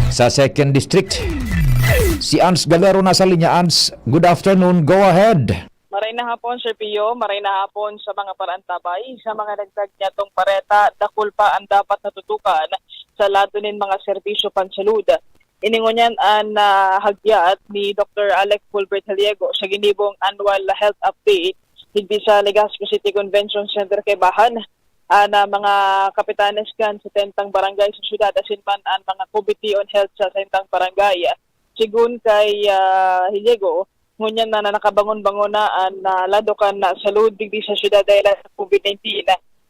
sa Second District. Si Ans Galero nasa linya. Ans, good afternoon. Go ahead. Maray na hapon, Sir Pio. Maray na hapon sa mga paraantabay. Sa mga dagdag niyatong pareta, dakul pa ang dapat natutukan sa lado nin mga serbisyo pansalud. Ini ngunyan an, ah, hagyat ni Doktor Alex Gilbert Haliego sa ginibong annual health update digdi sa Legazpi City Convention Center kaibahan. An, ah, mga kapitanes kan setentang barangay sa syudad asin man an mga committee on health sa setentang barangay. Sigun kay, ah, Hiliego, ngunyan na, na nakabangon-bangon na an, ah, lado kan, ah, salud digdi sa syudad dahil sa COVID nineteen,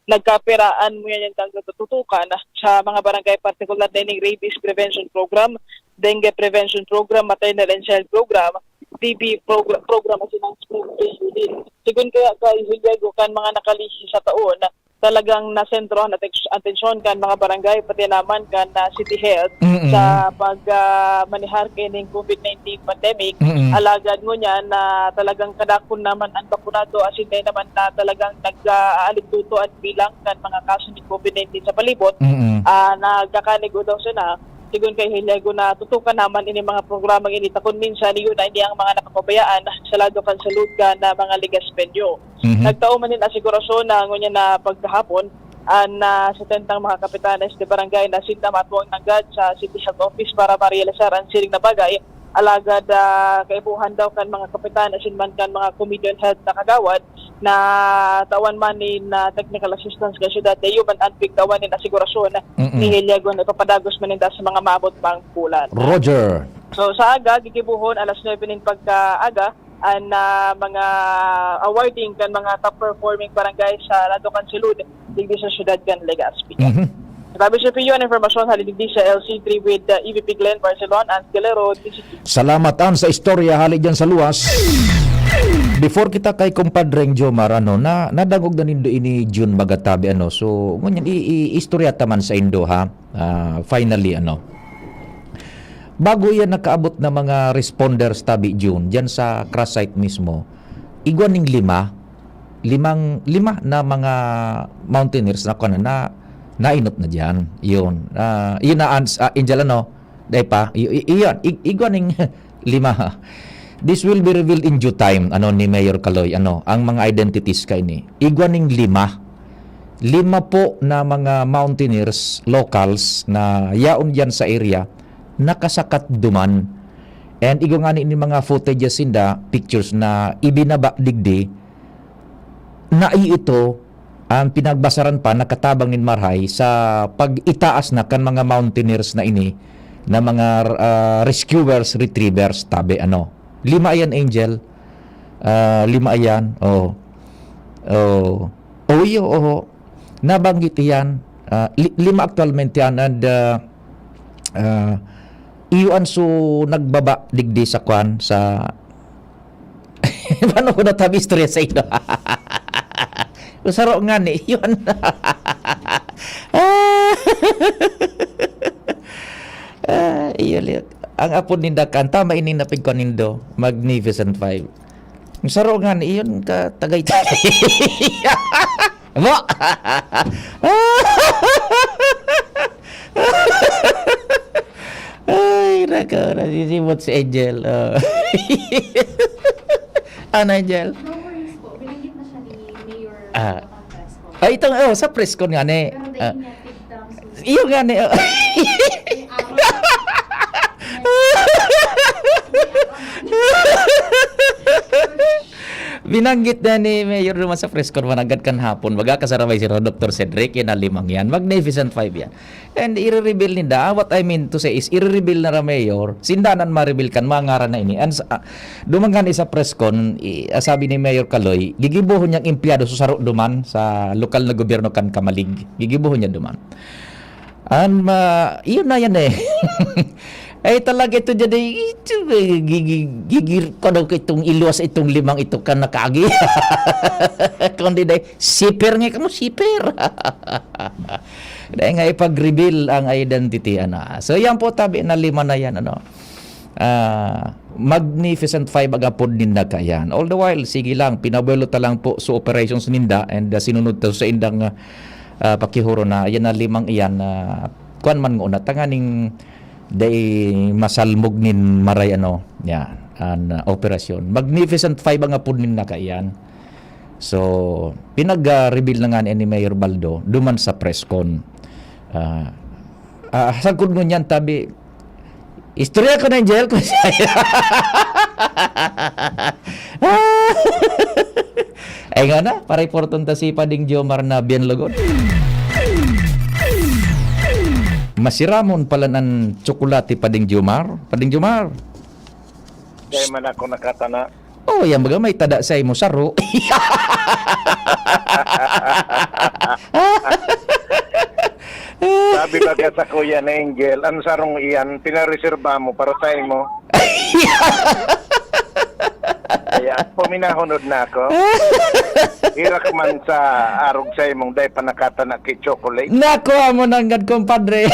nagkapiraan ngunyan an kang tututukan sa mga barangay, partikular na ining rabies prevention program, dengue prevention program, maternal and child program, T B progr-, program asin ang spring unit. Sigun kaya kay Hiliego, kan mga nakalihis sa taon, talagang nasentro an atens-, atensyon kan mga barangay, pati naman kan, ah, City Health Mm-mm. sa pag, ah, manehar kaining COVID nineteen pandemic. Mm-mm. Alagad ngunyan na talagang kadakul naman an bakunado, asin dai naman na talagang nag, ah, aaligtuto an bilang kan mga kaso ni COVID nineteen sa palibot. Mm-mm. Ah, nagkakanig daw sana, sigun kay Hiliego, na tutukan naman ini mga programang ini, ta kun minsan, iyo na ini ang mga napapabayaan sa lado kan salud kan, ah, mga Legazpeño. Mhm. Nagtao man nin asigurasyon na ngunyan na pagkahapon, an, ah, setentang mga kapitanes de barangay na sinda matwang nanggad sa City Health Office para marealisar an siring na bagay. Alagad, ah, kaipuhan daw kan mga kapitan asin man kan mga community health na kagawad na tawan man nin, ah, technical assistance kan syudad, iyo man an pigtawan nin asigurasyon Mm-mm. ni Hiliego na ipapadagos man ninda sa mga maabot pang bulan. Roger. So, sa aga, gigibohon alas nuebe nin pagkaaga, an, ah, mga awarding kan mga top performing barangay sa lado kan Silud, digdi sa siyudad kan Legazpi. Mhm. Tabi sa piyo an impormasyon, hali digdi sa L C three with, ah, E V P Glenn Barcelon and Galero, D C T. Salamat, An, sa istorya hali dyan sa luwas. Before kita kay Kumpadreng Jomar, ano, na, nadangog na nindo ini June Magatabi, ano. So, ngunyan, i-, i-, istorya ta man sa indo, ha? Ah, finally, ano. Bago yan nakaabot na mga responders, tabi June, dyan sa crash site mismo, igwa ning lima, limang, lima na mga mountaineers na, kuwan na, nainot na diyan. Yun. Ah, yun na, ans-, ah, Angel, ano? Dai pa? Y-, y-, yun. Ig-, igwa ning lima. This will be revealed in due time, ano, ni Mayor Kaloy, ano, ang mga identities kaini. Igwa ning lima. Lima po na mga mountaineers, locals, na yaon diyan sa area, nakasakat duman. And igwa ngani ni mga footages sinda, pictures na ibinaba digdi, na ito ang pinagbasaran pa, nakatabang nin marahay sa pag-itaas na kan mga mountaineers na ini, na mga, ah, rescuers, retrievers, tabi, ano. Lima yan, Angel. Ah, lima yan. Oh. Oh. Oh, iyo, oho. Nabanggit iyan. Ah, li-, lima aktualmente yan. And, ah, ah, iyo an su nagbaba digdi sa kwan, sa Paano ko natabi istorya sa inyo? Saro ngani, yun. Ah, ah, iyo, li-, ang apod ninda kan, tama ini napigkuan nindo, Magnificent Five. Saro ngani, yun ka, Tagaytay. Mo! Ay, nako, nasisimot si Angel. Oh. Ano, Angel? No worries po. Binanggit na siya ni Mayor Ah. Batangas po. Ay, itong, oh, sa press con nga ni. Pero Ah. daing niya, tigdam, so Iyo nga ni, oh. May araw. Binanggit na ni Mayor duman sa press con, mananggad kan hapon, baga kasarabay si Doktor Cedric, yan ang limang yan. Magnificent Five yan. And i-reveal ninda, ah, what I mean to say is, i-reveal na ra, Mayor, sinda nan ma-reveal kan mga ngaran na ini. And sa, ah, duman ngani sa press con, i-, ah, sabi ni Mayor Kaloy, gigibohon niyang empleyado sa saro duman sa lokal na gobyerno kan Camalig. Gigibohon niya duman. An ma-, iyon na yan eh. Ay, talaga ito dyan eh. Ito, eh, gigi-, gigir ko daw itong iluwas itong limang ito ka nakagi. Kundi dahil, siper nga kamo, siper. Dahil nga ipag-reveal ang identity, ano. So, yan po, tabi na lima na yan, ano. Ah, Magnificent Five ang apod ninda kayan. All the while, sige lang, pinabuelo ta lang po sa operations ninda and, ah, sinunod ta sa indang, ah, ah, pakihuro na yan na limang iyan na kuwan man nguna, tanganing dai masalmog nin maray, ano, yan, an, ah, operasyon. Magnificent Five ang apod ninda kaiyan. So, pinag, ah, reveal na nga ni, ni Mayor Baldo, duman sa press con. Ah, ah, sagkod ngunyan, tabi, istorya ko na, Angel, kung siya. Ay, nga na, pareporton ta si Pading Jomar na bien lugod. Masiramon pala ng tsokolate, Pading Jomar. Pading Jomar. Kaya man ako nakatana. Oh, yan baga may tada sa imo, saro. Sabi baga sa Kuya na Angel, ang sarong iyan, pinareserba mo para sa imo. Kaya, puminahonod na ako. Hirak man sa arog sa imong day pa nakatana ki chocolate. Nakuha mo nanggad, kumpadre.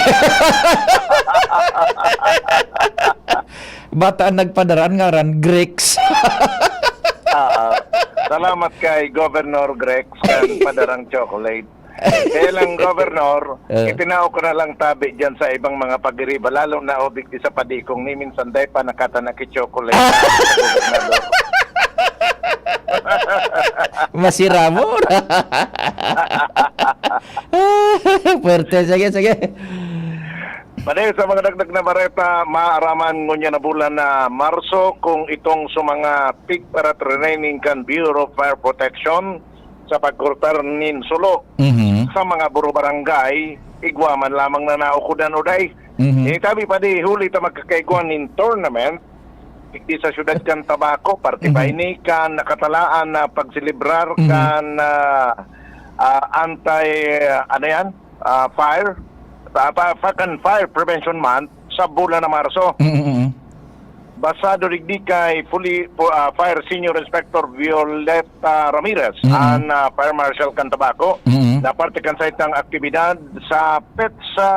Bata ang nagpadara, an ngaran, Grex. Ah, salamat kay Governor Grex kan padarang chocolate. Kaya lang, Governor, Eh. itinao ko na lang tabi dyan sa ibang mga pagiriba, lalo na o digdi sa Padikong, ni minsan day pa nakatana ki chocolate sa gobernador. Masiramon. Puwerte, sige, sige. Padi, sa mga dagdag na bareta, maaraman ngunyan na bulan na Marso kung itong sa mga pig para training kan Bureau of Fire Protection sa pagkortar nin sulo Mhm. sa mga buro barangay, igwa man lamang na naukudan, Uday. Mhm. Ini tabi, Padi, huli ta magkakaigwa nin tournament, Digdi sa siyudad kan Tabaco, parte pa Mhm. ini kan nakatalaan na pagselebrar Mhm. kan, ah, ah, anti, ano yan? Ah, fire? Pa, pa, pa, kan Fire Prevention Month sa bulan na Marso. Mm, mm, mm. Basado digdi kay Puli-, pu-, ah, Fire Senior Inspector Violeta Ramirez, Mm. an, ah, Fire Marshal kan Tabaco, Mm. na parte kan saitang aktibidad sa petsa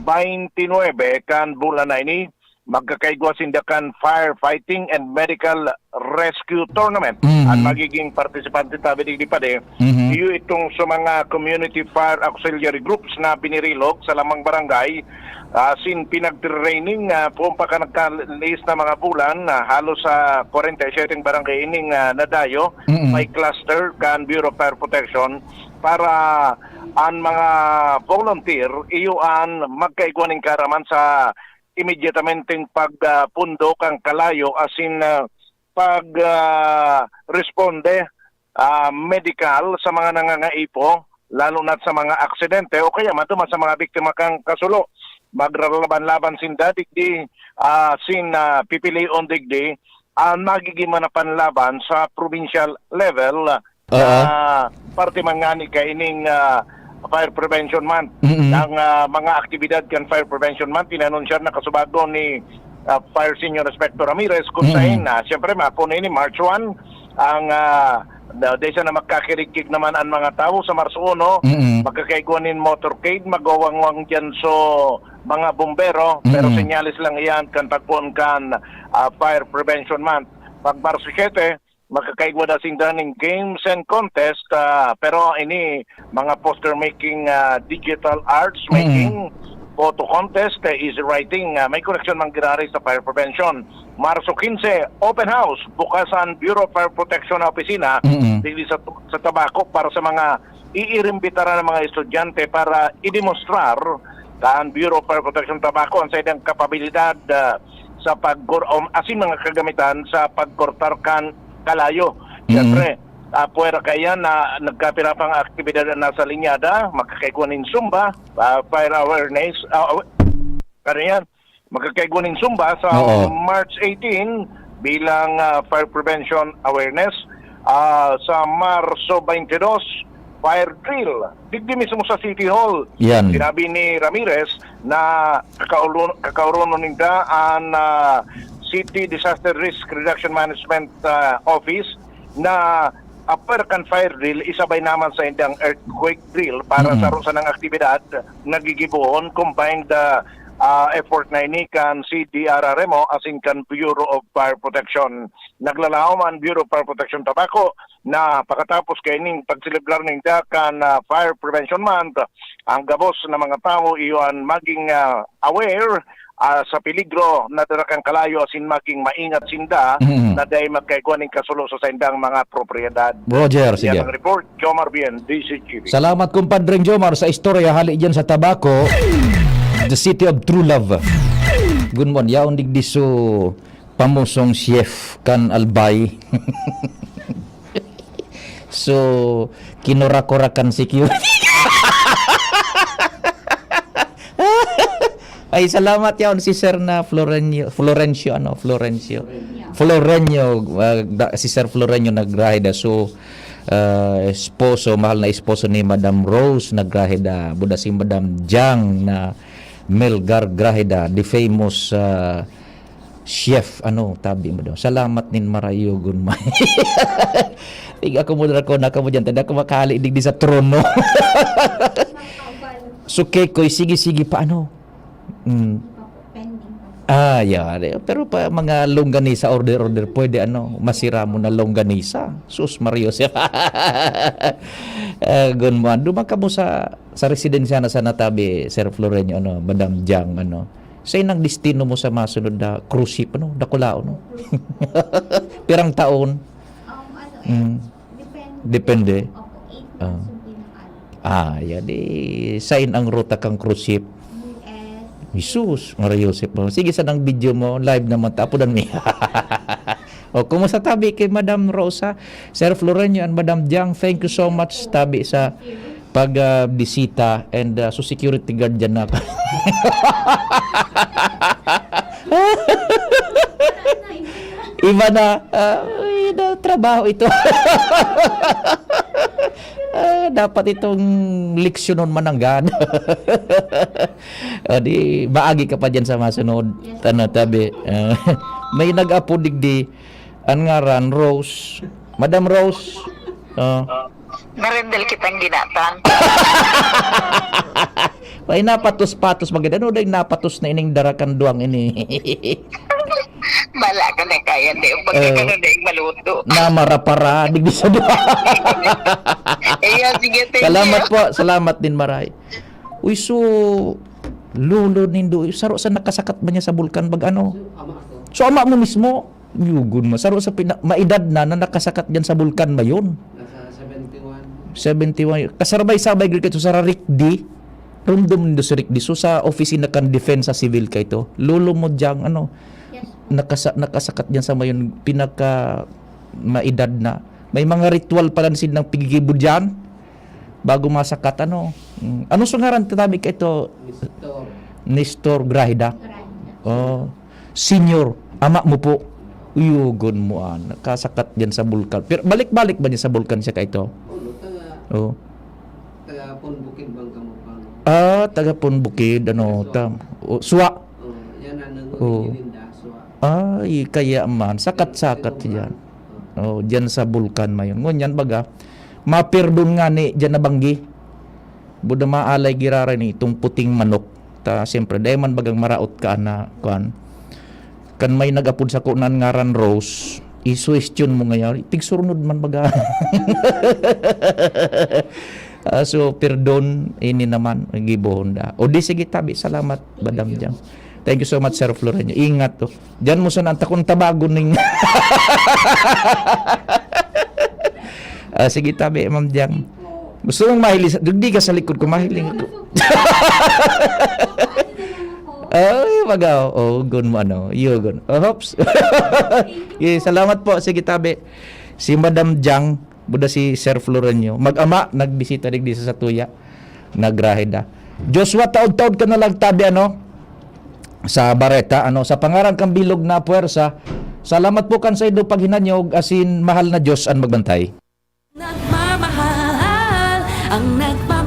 twenty-nine kan bulan na ini, magkakaigwa sinda kan Firefighting and Medical Rescue Tournament. Mhm. An magiging partisipante tabi digdi padi, Mhm. iyo itong sa mga community fire auxiliary groups na binirilog sa lamang barangay, ah, sin pinagtraining, ah, poon pa kan nagkalihis na mga bulan, ah, halos sa kwarenta y siyete barangay ining, ah, nadayo, Mm. may cluster kan Bureau of Fire Protection para an mga volunteer, iyo an magkaigwa nin kaaraman sa immediatamenteng pag, ah, pundo kan kalayo asin, ah, pag, ah, responde, ah, medikal sa mga nangangaipo, lalo na sa mga aksidente o kaya maduman sa mga biktima kan kasulo. Magralaban-laban sinda digdi, ah, sin, ah, pipilion digdi ang magiging mga panlaban sa provincial level, Oo. na parte man ngani kaining, ah, Fire Prevention Month. Mm-mm. Ang, ah, mga aktibidad kan Fire Prevention Month, inanunsiyar na kasubago ni, ah, Fire Senior Inspector Ramirez, kung Mm-mm. sain na, siyempre, mapuna ini, March one, ang, ah, da-, desa na magkakirigkig naman ang mga tawo sa Marso uno, Mm-mm. magkakaigwa nin motorcade, magwawangwang dyan so mga bumbero, pero Mm-mm. senyales lang iyan kan pagpoon kan, ah, Fire Prevention Month. Pag Marso siyete, makakaigwa na sinda nin games and contest, ah, pero ini mga poster making, ah, digital arts Mm. making, photo contest, eh, easy writing, ah, may koleksyon man giraray sa fire prevention. Marso quince, open house, bukas ang Bureau of Fire Protection na opisina Mm. digdi sa, sa Tabaco para sa mga iirimbitaran ng mga estudyante para idemostrar kan Bureau of Fire Protection Tabaco ang saindang kapabilidad, ah, sa pagkor-, um, asin mga kagamitan sa pagkortar kan kalayo. Mm. Siyempre, ah, puwera kaiyan na nagkapira pang aktibidad na nasa linyada, makakaigwa nin Zumba, ah, fire awareness, ah, awa-, ano yan? Makakaigwa nin Zumba sa Oo. March eighteen bilang, ah, fire prevention awareness. Ah, sa Marso twenty-two, fire drill. Digdi mismo sa City Hall. Yan. Sinabi ni Ramirez na kakaulon-, kakauronon ninda an, ah, City Disaster Risk Reduction Management, ah, Office na after kan fire drill, isabay naman sa indang earthquake drill para Mm. sa ro-, sanang aktibidad na gigibohon, combined, ah, ah, effort na ini kan C D R R M O asin kan Bureau of Fire Protection. Naglalaom an Bureau of Fire Protection Tabaco na pakatapos kaining pagselebrar ninda kan, ah, Fire Prevention Month, ang gabos na mga tawo iyo an maging, ah, aware, ah, sa peligro na dara kan kalayo asin maging maingat sinda Mm. na dai magkaigwa nin kasulo sa saindang mga propiedad. Roger, Yan sige. ang report, Jomar Bien, D Z G B. Salamat, Kumpadreng Jomar, sa istorya hali diyan sa Tabaco, the city of true love. Gunmon, yaon digdi so pamosong chef kan Albay. So, kinura-kura kan security. Ay, salamat yaon si Sir na Florencio, Florencio, ano, Florencio. Florencio, ah, da-, si Sir Florencio nagrahe da. So, ah, esposo, mahal na esposo ni Madam Rose nagrahe da. Buda si Madam Jang na Melgar grahe da, the famous, ah, chef, ano, tabi mo daw. Salamat nin marayo, gunmay. Tiga ko mo dra ko, naka mo dyan, tada ko makali digdi sa trono. So, Kekoy, sige, sige pa, ano? Mm. Pending pa. Ah, yeah. Pero pa mga longganisa, order, order, pwede, ano, masira mo na longganisa. Sus, Mario, siya. Ah, gun mo, duman ka mo sa, sa residensya na sa natabi, Sir Florencio, ano, Madam Jang, ano. Sa inang destino mo sa masunod na cruise ship, ano, dakulaon, no? Pirang taon? Um, ano eh, Mm. depende. Depende. Opo, eight Ah. months yung pinaka-, Ah, yan eh. Sain ang ruta kang cruise ship? U S. Jesus, Maria Joseph mo. Sige, sa nang video mo, live naman, tapudan mi. O, kumusta tabi kay Madam Rosa? Sir Florencio and Madam Jang, thank you so much, tabi sa pag, ah, bisita and, ah, so security guard dyan na. Iba na, ah, ay, na trabaho ito. Ah, dapat itong leksyonon mananggad. O di, maagi ka pa dyan sa masunod. Ano, tabi. Ah, may nag-apo digdi, ang ngaran, Rose. Madam Rose. Oh. Marindel kitang ginatang. Ay, napatos-patos maganda. Ano dahil napatos na ining darakan duwang ini? Bala ka na kaya na yung pagkakano na yung maluto. Namara-para, digdi sa duwa. Ayan, sige, thank Salamat you. Po, salamat din, Maray. Uy, so, lolo nindo, saro sa nakasakat ba niya sa bulkan? Bag ano? Ama ko, So, ama mo mismo? Yugon mo. Saro sa pina- maedad na na nakasakat dyan sa bulkan ba yun? Nasa seventy-one. Seventy-one. Kasabay-sabay gud kayo sa Rikdi. Rumdom nindo si Rikdi. So, sa opisina kan defense sa civil ka ito. Lolo mo dyan, ano, Yes. nakasa- nakasakat dyan sa mayon, pinaka maedad na. May mga ritual pala sin ng pigigibo dyan. Bago masakat, ano. Mm. Ano sa ngaran, tatabi ka ito? Mister. Nestor Grahida. Grahida. Oh. Senior, ama mo po. Uyugon mo, ah. Nakasakat dyan sa bulkan. Pero balik-balik ba niya sa bulkan siya ka ito? Ano, taga, Oh. taga Pon Bukid bang kamo pa, no? Ah, taga Pon Bukid, ano, tam. Oh, Suwa. Oh, yan ang Oh. nangulit ninda, so, Ay, kaya man, sakat-sakat yan. Oh, dyan sa bulkan mayon. Ngunyan, baga, mapirdon nga ni, dyan na banggi. Buda maalay giraray ni itong puting manok. Ta, siyempre, dahil man bagang maraot ka na, kuan. Kan may nag-apod sa kunan ngaran Rose, isuwestiyon mo ngayon, tigsurnod man baga. Ah, so, perdon, ini naman, gibohon da. O di, sige, tabi, salamat, Madam Jang. Thank you so much, Sir Florencio. Ingat, oh. Diyan mo sana ang takong tabagon ning... Ah, sige, tabi, Ma'am Jang. Gusto mong mahiling sa... Di ka sa likod ko, mahiling ako. Ay, magaw. Oh, gun mo ano. Yugon. Oh, hops. Yeah, salamat po. Sige, tabi. Si Madam Jang, buda si Sir Florencio. Mag-ama, nagbisita digdi sa satuya. Nagrahid, ah. Joshua, taod-taod ka na lang, tabi, ano? Sa bareta, ano? Sa pangaran kang bilog na puwersa, salamat po kan saindo paghinanyog, asin mahal na Diyos an magbantay. Nagmamahal ang nagmamahal.